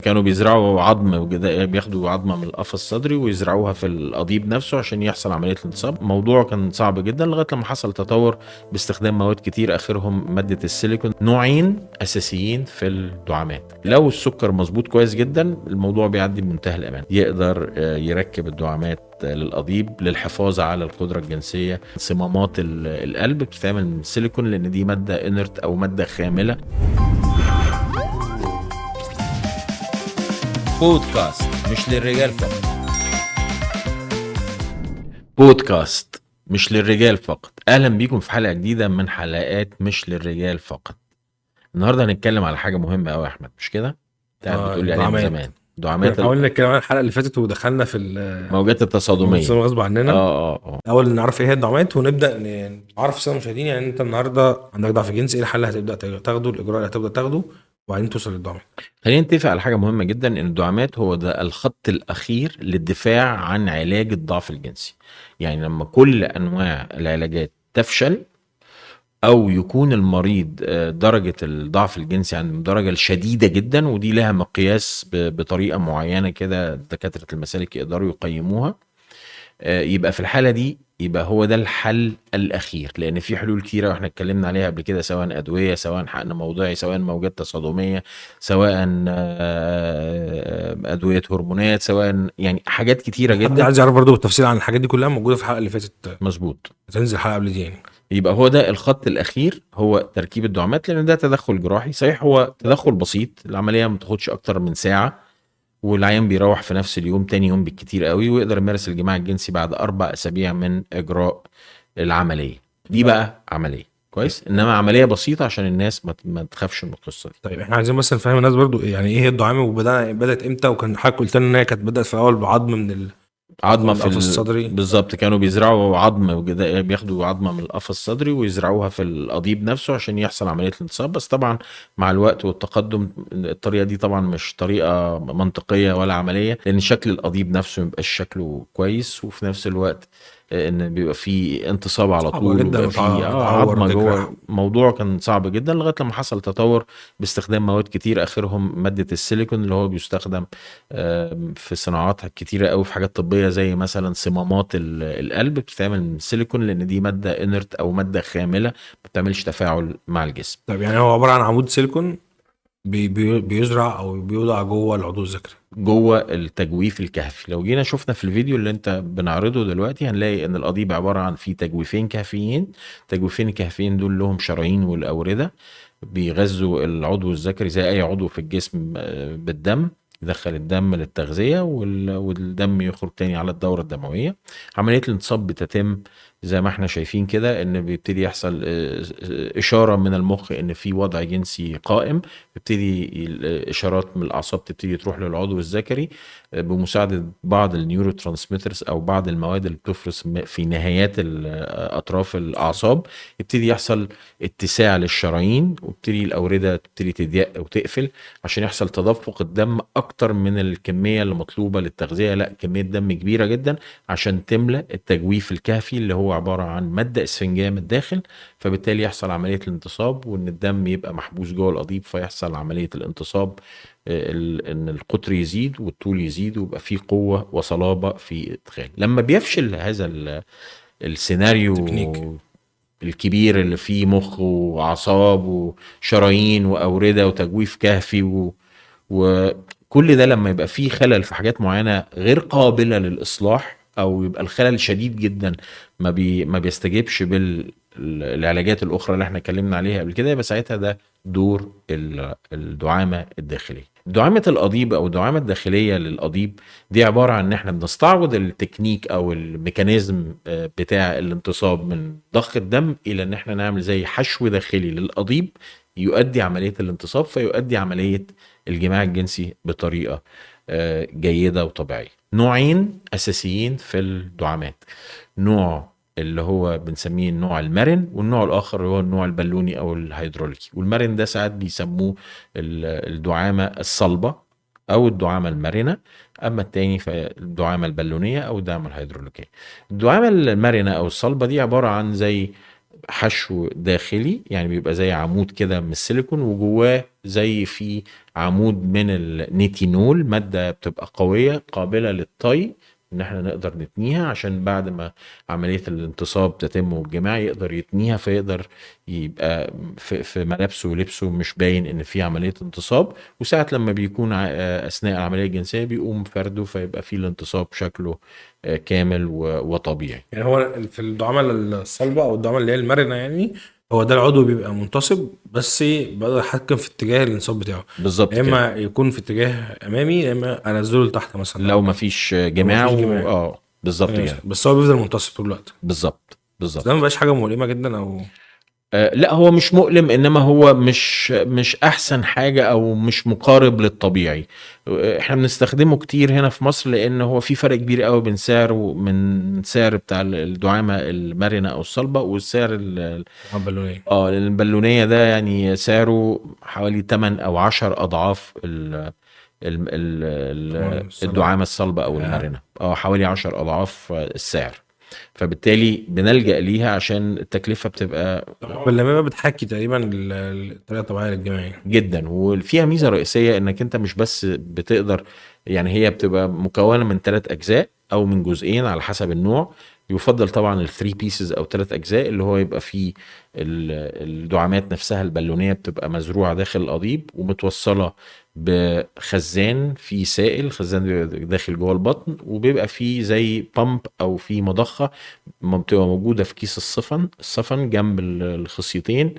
كانوا بيزرعوا عظم وكده، بياخدوا عظمه من القفص الصدري ويزرعوها في القضيب نفسه عشان يحصل عملية الانتصاب. الموضوع كان صعب جدا لغاية لما حصل تطور باستخدام مواد كتير، اخرهم مادة السيليكون. نوعين اساسيين في الدعامات، لو السكر مظبوط كويس جدا الموضوع بيعدي بمنتهى الامان، يقدر يركب الدعامات للقضيب للحفاظ على القدرة الجنسية. صمامات القلب بتتعمل من السيليكون لان دي مادة inert او مادة خامله. بودكاست مش للرجال فقط. بودكاست مش للرجال فقط. اهلا بيكم في حلقة جديدة من حلقات مش للرجال فقط. النهارده هنتكلم على حاجة مهمة قوي يا احمد، مش كده؟ انت قاعد بتقول لي عليها من زمان. دعامات. حاولنا نتكلم عن الحلقة اللي فاتت ودخلنا في الموجات التصادميه غصب عننا. اول نعرف ايه هي الدعامات ونبدا نعرف السادة المشاهدين. يعني انت النهارده عندك ضعف جنسي، ايه الحل اللي هتبدا تاخده، الاجراء اللي هتبدا تاخده، وبعدين توصل للدعامات. خلينا نتفق على حاجة مهمة جدا، ان الدعامات هو ده الخط الاخير للدفاع عن علاج الضعف الجنسي. يعني لما كل انواع العلاجات تفشل او يكون المريض درجه الضعف الجنسي عند درجه شديدة جدا، ودي لها مقياس بطريقة معينة كده دكاترة المسالك يقدروا يقيموها، يبقى في الحالة دي يبقى هو ده الحل الاخير. لان في حلول كتيرة واحنا اتكلمنا عليها قبل كده، سواء ادوية، سواء حقن موضعي، سواء موجات تصادميه، سواء ادوية هرمونات، سواء يعني حاجات كتيرة جدا. عايز اعرف برضو بالتفصيل عن الحاجات دي كلها موجودة في الحلقة اللي فاتت. مظبوط، هتنزل الحلقة قبل دي يعني. يبقى هو ده الخط الاخير، هو تركيب الدعامات، لان ده تدخل جراحي. صحيح هو تدخل بسيط، العملية ما بتاخدش اكتر من ساعة، والعيان بيروح في نفس اليوم، تاني يوم بالكتير قوي، ويقدر يمارس الجماع الجنسي بعد 4 أسابيع من إجراء العملية دي. بقى عملية كويس، إنما عملية بسيطة عشان الناس ما تخافش من القصة دي. طيب احنا عايزين بس نفهم الناس برضو يعني ايه الدعامة، وبدأت امتى، وكان حضرتك قلت لنا ان هي كانت بدأت في الاول بعظم من عظمه في القفص الصدري. بالظبط، كانوا بيزرعوا عظم، بياخدوا عظمه من القفص الصدري ويزرعوها في القضيب نفسه عشان يحصل عملية الانتصاب. بس طبعا مع الوقت والتقدم الطريقة دي طبعا مش طريقه منطقية ولا عملية، لان شكل القضيب نفسه مبيبقاش شكله كويس، وفي نفس الوقت ان بيبقى فيه انتصاب على طول، وبيبقى فيه عظمه جوه. الموضوع كان صعب جدا لغاية لما حصل تطور باستخدام مواد كتير، اخرهم مادة السيليكون اللي هو بيستخدم في صناعات كتيرة قوي، في حاجات طبية زي مثلا صمامات القلب بتتعمل من السيليكون، لان دي مادة inert او مادة خامله ما بتعملش تفاعل مع الجسم. طيب يعني هو عبارة عن عمود سيليكون بيزرع او بيوضع جوه العضو الذكري، جوه التجويف الكهفي. لو جينا شفنا في الفيديو اللي انت بنعرضه دلوقتي هنلاقي ان القضيب عبارة عن فيه تجويفين كهفيين. تجويفين الكهفيين دول لهم شرايين والاورده، بيغذوا العضو الذكري زي اي عضو في الجسم بالدم، يدخل الدم للتغذيه والدم يخرج تاني على الدورة الدموية. عملية الانتصاب بتتم زي ما احنا شايفين كده، ان بيبتدي يحصل اشارة من المخ ان في وضع جنسي قائم، بيبتدي الاشارات من الاعصاب تبتدي تروح للعضو الذكري بمساعدة بعض ال neurotransmitters او بعض المواد اللي بتفرز في نهايات اطراف الاعصاب. يبتدي يحصل اتساع للشرايين، وبتدي الاورده تبتدي تضيق وتقفل عشان يحصل تدفق الدم اكتر من الكمية اللي مطلوبه للتغذيه، لا كمية دم كبيرة جدا عشان تملى التجويف الكهفي اللي هو عبارة عن مادة اسفنجيه من الداخل. فبالتالي يحصل عملية الانتصاب، وان الدم يبقى محبوس جوه القضيب، فيحصل عملية الانتصاب، ان القطر يزيد والطول يزيد، ويبقى فيه قوة وصلابه في ادخال. لما بيفشل هذا السيناريو الكبير اللي فيه مخ واعصاب وشرايين واورده وتجويف كهفي وكل ده، لما يبقى فيه خلل في حاجات معينة غير قابله للاصلاح، او يبقى الخلل شديد جدا ما بيستجيبش بالعلاجات الاخرى اللي احنا اتكلمنا عليها قبل كده، يبقى ساعتها ده دور الدعامه الداخلية. دعامة القضيب او الدعامه الداخلية للقضيب دي عبارة عن ان احنا بنستعرض التكنيك او ال mechanism بتاع الانتصاب من ضخ الدم الى ان احنا نعمل زي حشو داخلي للقضيب يؤدي عملية الانتصاب، فيؤدي عملية الجماع الجنسي بطريقة جيدة وطبيعيه. نوعين اساسيين في الدعامات، نوع اللي هو بنسميه النوع المرن، والنوع الاخر هو النوع البالوني او الهيدروليكي. والمرن ده ساعات بيسموه الدعامه الصلبة او الدعامه المرنه، اما التاني فالدعامه البالونيه او الدعامه الهيدروليكيه. الدعامه المرنه او الصلبة دي عبارة عن زي حشو داخلي، يعني بيبقى زي عمود كده من السيليكون وجواه زي في عمود من النيتينول، مادة بتبقى قوية قابلة للطي ان احنا نقدر نتنيها، عشان بعد ما عملية الانتصاب تتم والجماع يقدر يتنيها، فيقدر يبقى في ملابسه ولبسه مش باين ان في عملية انتصاب. وساعة لما بيكون اثناء العملية الجنسية بيقوم فرده، فيبقى في الانتصاب شكله كامل وطبيعي. يعني هو في الدعامة الصلبة او الدعامة اللي هي المرنة، يعني هو ده العضو بيبقى منتصب، بس بقدر اتحكم في اتجاه الانصاب بتاعه بالظبط، يا اما يكون في اتجاه امامي يا اما انزله لتحت مثلا لو ما فيش جماع. بالظبط كده، بس هو بيفضل منتصب طول الوقت. بالظبط بالظبط. ده ما بقاش حاجة مؤلمة جدا او لا، هو مش مؤلم، انما هو مش احسن حاجة او مش مقارب للطبيعي. احنا بنستخدمه كتير هنا في مصر لان هو في فرق كبير قوي بين سعره، من سعر بتاع الدعامه المرنه او الصلبة والسعر البالونيه. البالونيه ده يعني سعره حوالي 8 او 10 اضعاف الدعامه الصلبة او المرنه، حوالي 10 اضعاف السعر. فبالتالي بنلجأ ليها عشان التكلفة بتبقى لما بتحكي تقريبا الطريقة الطبيعية للجماعية جدا. وفيها ميزة رئيسية انك انت مش بس بتقدر، يعني هي بتبقى مكونة من 3 أجزاء او من جزئين على حسب النوع. يفضل طبعا ال3 pieces او 3 أجزاء، اللي هو يبقى فيه الدعامات نفسها البالونية بتبقى مزروعة داخل القضيب ومتوصلة بخزان فيه سائل، خزان بيبقى داخل جوه البطن، وبيبقى فيه زي pump او فيه مضخة بتبقى موجودة في كيس الصفن جنب الخصيتين،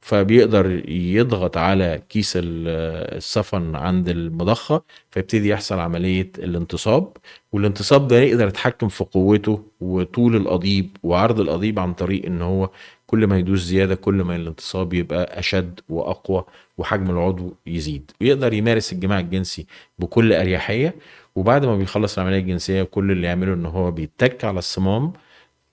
فبيقدر يضغط على كيس الصفن عند المضخة فيبتدي يحصل عملية الانتصاب. والانتصاب ده يقدر يتحكم في قوته وطول القضيب وعرض القضيب عن طريق ان هو كل ما يدوس زيادة كل ما الانتصاب يبقى أشد وأقوى وحجم العضو يزيد، ويقدر يمارس الجماع الجنسي بكل أريحية. وبعد ما بيخلص العملية الجنسية كل اللي يعمله ان هو بيتك على الصمام،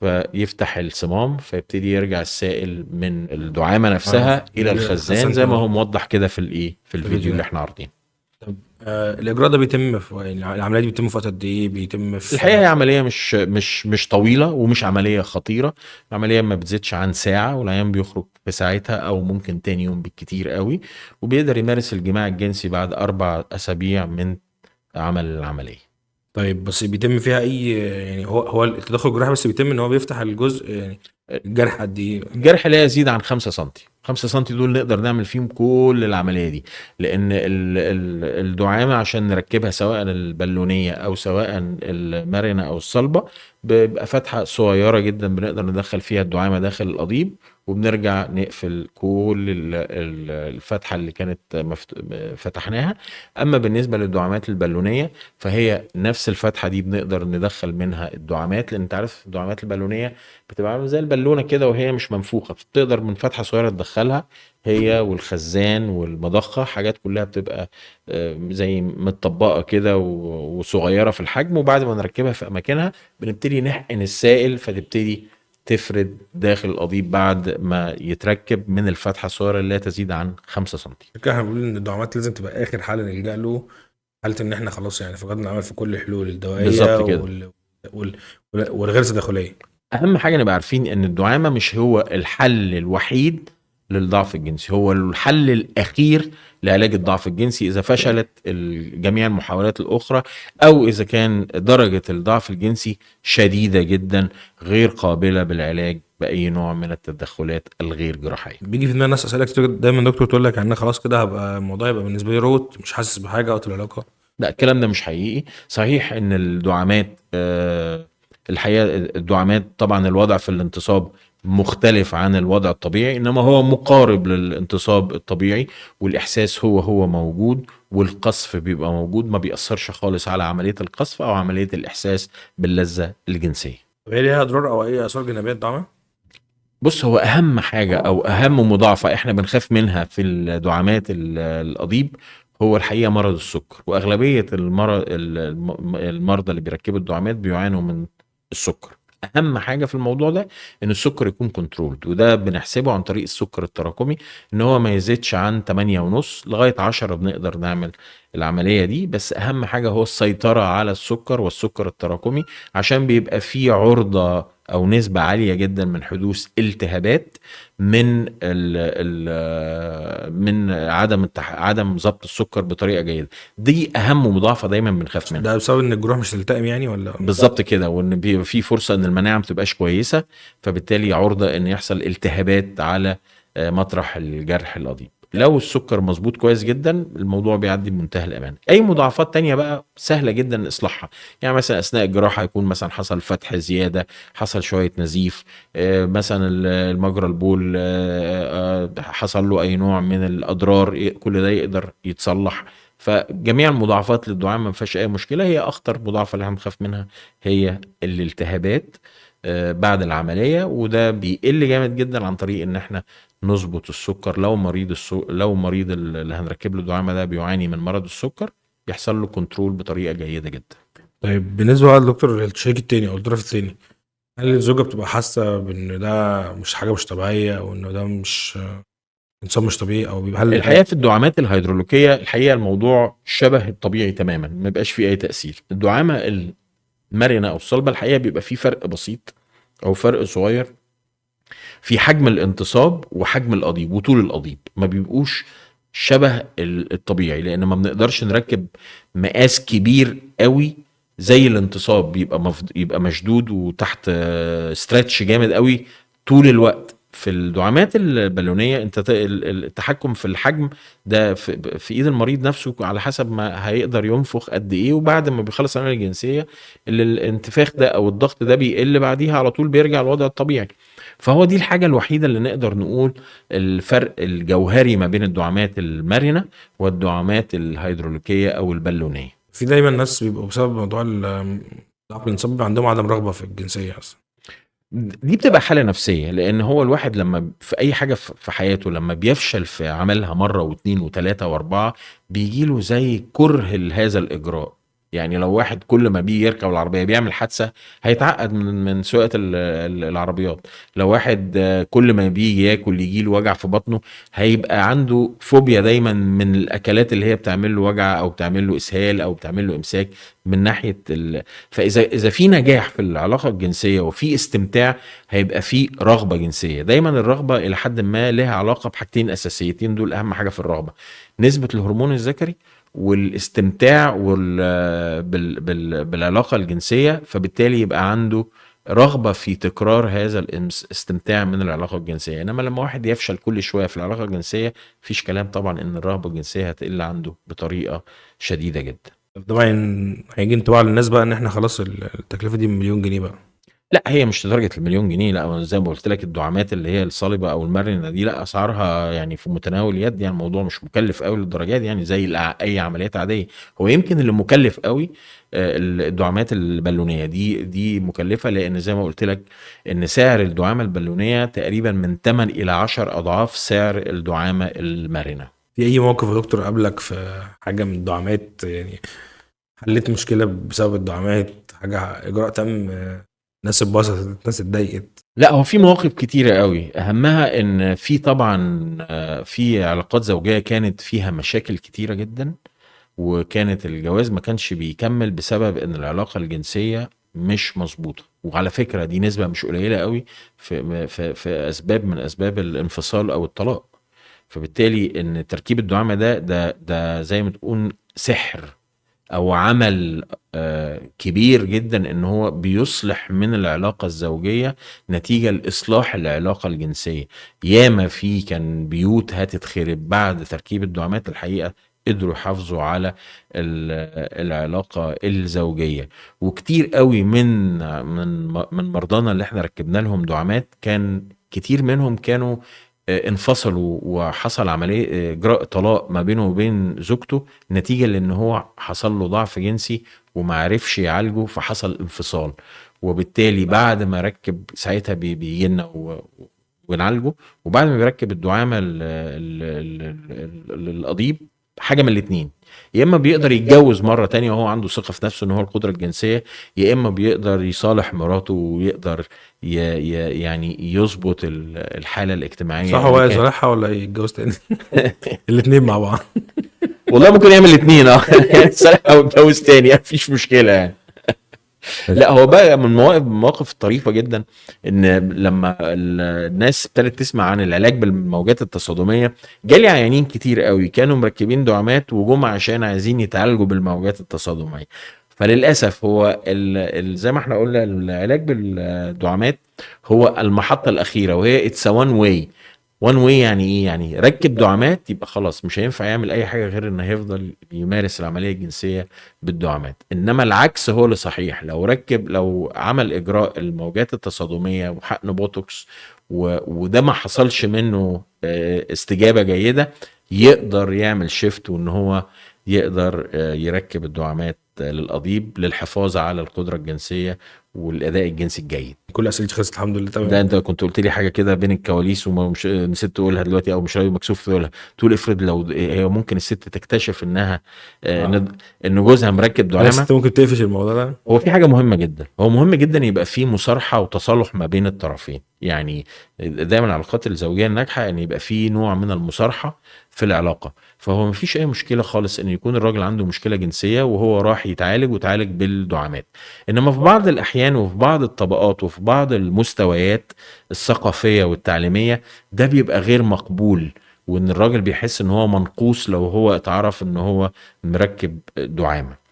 فيفتح الصمام فيبتدي يرجع السائل من الدعامة نفسها الى الخزان زي ما هو موضح كده في الايه في الفيديو اللي احنا عارضينه. طب الاجراء ده بيتم في، يعني العملية دي بتتم في وقت قد ايه؟ بيتم في الحقيقة هي عملية مش طويلة ومش عملية خطيرة. العملية ما بتزيدش عن ساعة، والعيان بيخرج في ساعتها او ممكن تاني يوم بالكتير قوي، وبيقدر يمارس الجماع الجنسي بعد 4 أسابيع من عمل العملية. طيب بس بيتم فيها اي، يعني هو التدخل الجراحي بس بيتم ان هو بيفتح الجزء، يعني الجرح قد ايه؟ الجرح لا يزيد عن 5 سم. 5 سم دول نقدر نعمل فيهم كل العملية دي، لان الدعامه عشان نركبها سواء البالونيه او سواء المرنه او الصلبة بيبقى فتحه صغيرة جدا بنقدر ندخل فيها الدعامه داخل القضيب، وبنرجع نقفل كل الفتحة اللي كانت فتحناها. اما بالنسبة للدعامات البالونيه فهي نفس الفتحة دي بنقدر ندخل منها الدعامات، لان انت عارف الدعامات البالونيه بتبقى عامله زي البالونة كده وهي مش منفوخه، فبتقدر من فتحه صغيرة تدخلها هي والخزان والمضخه، حاجات كلها بتبقى زي متطبقه كده وصغيره في الحجم. وبعد ما نركبها في اماكنها بنبتدي نحقن السائل، فتبتدي تفرد داخل القضيب بعد ما يتركب من الفتحة الصغيرة اللي لا تزيد عن 5 سم. كده احنا بنقول ان الدعامات لازم تبقى اخر حل نلجأ له، حاله ان احنا خلاص يعني فقدنا الامل في كل الحلول الدوائية بالظبط كده والغير تداخليه. اهم حاجة نبقى عارفين ان الدعامه مش هو الحل الوحيد للضعف الجنسي، هو الحل الاخير لعلاج الضعف الجنسي اذا فشلت جميع المحاولات الاخرى، او اذا كان درجه الضعف الجنسي شديدة جدا غير قابله بالعلاج باي نوع من التدخلات الغير جراحية. بيجي في دماغ الناس اسئلة كتير دايما دكتور، تقول لك انا خلاص كده هبقى الموضوع يبقى بالنسبة لي روت، مش حاسس بحاجة او العلاقة. لا، الكلام ده مش حقيقي. صحيح ان الدعامات الحقيقة الدعامات طبعا الوضع في الانتصاب مختلف عن الوضع الطبيعي، انما هو مقارب للانتصاب الطبيعي، والاحساس هو موجود، والقصف بيبقى موجود، ما بيأثرش خالص على عملية القصف او عملية الاحساس باللذة الجنسية. طب هي ليها اضرار او اي اثار جانبية الدعامة؟ بص، هو اهم حاجة او اهم مضاعفة احنا بنخاف منها في الدعامات القضيب هو الحقيقة مرض السكر، واغلبية المرضى اللي بيركبوا الدعامات بيعانوا من السكر. اهم حاجة في الموضوع ده ان السكر يكون controlled، وده بنحسبه عن طريق السكر التراكمي ان هو ما يزيدش عن 8.5 لغاية 10 بنقدر نعمل العملية دي. بس اهم حاجة هو السيطرة على السكر والسكر التراكمي، عشان بيبقى فيه عرضه او نسبه عالية جدا من حدوث التهابات من ال ال من عدم ضبط السكر بطريقة جيدة. دي اهم مضاعفه دايما بنخاف منها. ده بسبب ان الجروح مش تلتئم يعني ولا؟ بالظبط كده، وان بيبقى في فرصة ان المناعة ما تبقاش كويسة، فبالتالي عرضه ان يحصل التهابات على مطرح الجرح القضيب. لو السكر مظبوط كويس جدا الموضوع بيعدي بمنتهى الامان. اي مضاعفات تانية بقى سهلة جدا اصلاحها، يعني مثلا اثناء الجراحة يكون مثلا حصل فتح زيادة، حصل شوية نزيف، مثلا المجرى البول حصل له اي نوع من الاضرار، كل ده يقدر يتصلح. فجميع المضاعفات للدعامه ما فيهاش اي مشكلة. هي اخطر مضاعفه اللي هنخاف منها هي الالتهابات بعد العملية، وده بيقل جامد جدا عن طريق ان احنا نظبط السكر. لو مريض اللي هنركب له الدعامه ده بيعاني من مرض السكر يحصل له control بطريقة جيدة جدا. طيب بالنسبة بقى للدكتور الشريك التاني او الطرف التاني، هل الزوجة بتبقى حاسه بان ده مش حاجة مش طبيعية او انه ده مش انسان مش طبيعي او بيبقى؟ هل الحقيقة في الدعامات الهيدروليكيه الحقيقة الموضوع شبه الطبيعي تماما، ما بيبقاش فيه اي تاثير. الدعامه المرنه او الصلبة الحقيقة بيبقى فيه فرق بسيط او فرق صغير في حجم الانتصاب وحجم القضيب وطول القضيب، ما بيبقوش شبه الطبيعي، لان ما بنقدرش نركب مقاس كبير قوي زي الانتصاب، بيبقى مشدود وتحت stretch جامد قوي طول الوقت. في الدعامات البالونيه انت التحكم في الحجم ده في ايد المريض نفسه على حسب ما هيقدر ينفخ قد ايه، وبعد ما بيخلص العملية الجنسية الانتفاخ ده او الضغط ده بيقل بعديها على طول، بيرجع الوضع الطبيعي. فهو دي الحاجة الوحيدة اللي نقدر نقول الفرق الجوهري ما بين الدعامات المرنه والدعامات الهيدروليكيه او البالونيه. في دايما ناس بيبقوا بسبب موضوع ضعف الانصاب بيبقى عندهم عدم رغبة في الجنسية اصلا. دي بتبقى حالة نفسية، لأن هو الواحد لما في أي حاجة في حياته لما بيفشل في عملها مرة واثنين وثلاثة وأربعة بيجيله زي كره لهذا الإجراء. يعني لو واحد كل ما بيجي يركب العربية بيعمل حادثة هيتعقد من سواقة العربيات. لو واحد كل ما بيجي ياكل يجيله وجع في بطنه هيبقى عنده فوبيا دايما من الأكلات اللي هي بتعمل له وجع أو بتعمل له إسهال أو بتعمل له إمساك من ناحية فإذا في نجاح في العلاقة الجنسية وفي استمتاع هيبقى في رغبة جنسية. دايما الرغبة إلى حد ما لها علاقة بحاجتين أساسيتين، دول أهم حاجة في الرغبة: نسبة الهرمون الذكري والاستمتاع بالعلاقة الجنسية، فبالتالي يبقى عنده رغبة في تكرار هذا الاستمتاع من العلاقة الجنسية. إنما لما واحد يفشل كل شوية في العلاقة الجنسية فيش كلام طبعا إن الرغبة الجنسية هتقل عنده بطريقة شديدة جدا. طبعا هيجي انطباع للناس بقى إن إحنا خلاص التكلفة دي 1,000,000 جنيه بقى. لا، هي مش لدرجة 1,000,000 جنيه، لا، زي ما قلت لك الدعامات اللي هي الصلبة او المرنه دي لا، اسعارها يعني في متناول اليد، يعني الموضوع مش مكلف قوي للدرجة دي، يعني زي اي عمليات عادية. هو يمكن اللي مكلف قوي الدعامات البالونيه دي مكلفة، لان زي ما قلت لك ان سعر الدعامه البالونيه تقريبا من 8 الى 10 اضعاف سعر الدعامه المرنه. في اي موقف يا دكتور قابلك في حاجة من الدعامات، يعني حليت مشكلة بسبب الدعامات، حاجة اجراء تم، ناس اتبسطت، ناس اتضايقت؟ لا، هو في مواقف كتيرة قوي، أهمها إن في طبعا في علاقات زوجية كانت فيها مشاكل كتيرة جدا، وكانت الجواز ما كانش بيكمل بسبب إن العلاقة الجنسية مش مظبوطة. وعلى فكرة دي نسبة مش قليلة قوي في في في أسباب من أسباب الانفصال أو الطلاق. فبالتالي إن تركيب الدعامة ده زي ما تقول سحر او عمل كبير جدا، ان هو بيصلح من العلاقة الزوجية نتيجة لاصلاح العلاقة الجنسية. ياما في كان بيوت هتتخرب بعد تركيب الدعامات، الحقيقة قدروا يحافظوا على العلاقة الزوجية. وكتير قوي من من من مرضانا اللي احنا ركبنا لهم دعامات، كان كتير منهم كانوا انفصلوا وحصل عملية اجراء طلاق ما بينه وبين زوجته، نتيجة لان هو حصل له ضعف جنسي وما عرفش يعالجه، فحصل انفصال. وبالتالي بعد ما ركب ساعتها بيجي لنا ونعالجه، وبعد ما بيركب الدعامة القضيب، حاجة من الاتنين: يا اما بيقدر يتجوز مرة تانية وهو عنده ثقة في نفسه ان هو القدرة الجنسية، يا اما بيقدر يصالح مراته ويقدر يعني يظبط الحالة الاجتماعية. صح، هو يصالحها ولا يتجوز تاني؟ الاثنين مع بعض. والله ممكن يعمل الاثنين، يصالحها ويتجوز تاني، مفيش مشكلة يعني. لا هو بقى من المواقف الطريفة جدا ان لما الناس ابتدت تسمع عن العلاج بالموجات التصادميه، جالي عيانين كتير قوي كانوا مركبين دعامات وجم عشان عايزين يتعالجوا بالموجات التصادميه. فللاسف هو زي ما احنا قلنا العلاج بالدعامات هو المحطة الاخيرة، وهي it's one way. one way يعني ايه؟ يعني ركب دعامات يبقى خلاص مش هينفع يعمل اي حاجة غير انه هيفضل يمارس العملية الجنسية بالدعامات. انما العكس هو اللي صحيح، لو عمل اجراء الموجات التصادميه وحقن بوتوكس وده ما حصلش منه استجابة جيدة، يقدر يعمل shift وان هو يقدر يركب الدعامات للقضيب للحفاظ على القدرة الجنسية والاداء الجنسي الجيد. كل اسئلتي خلصت الحمد لله تمام. ده انت كنت قلت لي حاجة كده بين الكواليس ومش نسيت تقولها دلوقتي، او مش راضي مكسوف تقولها. تقول افرض لو هي ممكن الست تكتشف انها ان جوزها مركب دعامة، الست ممكن تقفش الموضوع ده. هو في حاجة مهمة جدا، هو مهم جدا يبقى في مصارحه وتصالح ما بين الطرفين. يعني دايما العلاقات الزوجية الناجحة ان يبقى في نوع من المصارحه في العلاقة. فهو ما فيش اي مشكلة خالص ان يكون الراجل عنده مشكلة جنسية وهو راح يتعالج وتعالج بالدعامات. انما في بعض الاحيان وفي بعض الطبقات وفي بعض المستويات الثقافية والتعليمية ده بيبقى غير مقبول، وان الراجل بيحس ان هو منقوص لو هو اتعرف ان هو مركب دعامة.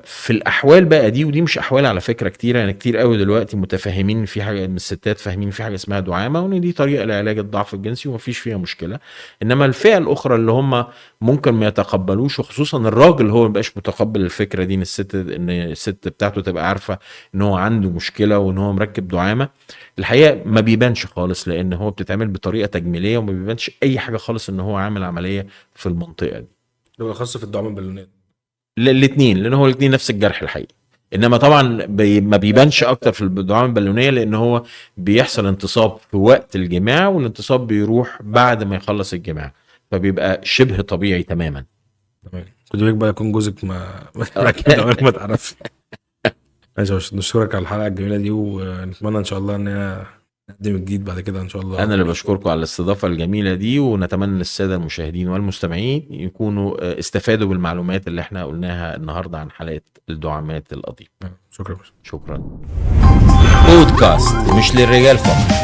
في الاحوال بقى دي، ودي مش احوال على فكرة كتيرة، يعني كتير قوي دلوقتي متفاهمين في حاجة من الستات فاهمين في حاجة اسمها دعامة وان دي طريقه لعلاج الضعف الجنسي ومفيش فيها مشكلة. انما الفئة الاخرى اللي هم ممكن ما يتقبلوش، وخصوصا الراجل هو ما بقاش متقبل الفكرة دي، ان الست بتاعته تبقى عارفه ان هو عنده مشكلة وان هو مركب دعامة، الحقيقة ما بيبانش خالص، لان هو بتتعمل بطريقة تجميليه وما بيبانش اي حاجة خالص ان هو عامل عملية في المنطقة دي. ده بالاخص في الدعامه البالونات الاثنين، لان هو الاثنين نفس الجرح الحقيقي. انما طبعا ما بيبانش اكتر في الدعامه البالونيه، لان هو بيحصل انتصاب في وقت الجماع، والانتصاب بيروح بعد ما يخلص الجماع، فبيبقى شبه طبيعي تماما. تمام. خد بالك بقى يكون جوزك ما ما تعرفش. ماشي، نشكرك على الحلقة الجميلة دي، ونتمنى ان شاء الله ان نقدم الجديد بعد كده ان شاء الله. انا اللي بشكركم على الاستضافة الجميلة دي، ونتمنى للسادة المشاهدين والمستمعين يكونوا استفادوا بالمعلومات اللي احنا قلناها النهارده عن حلقة الدعامات القضيب. شكرا. شكرا. بودكاست مش للرجال فقط.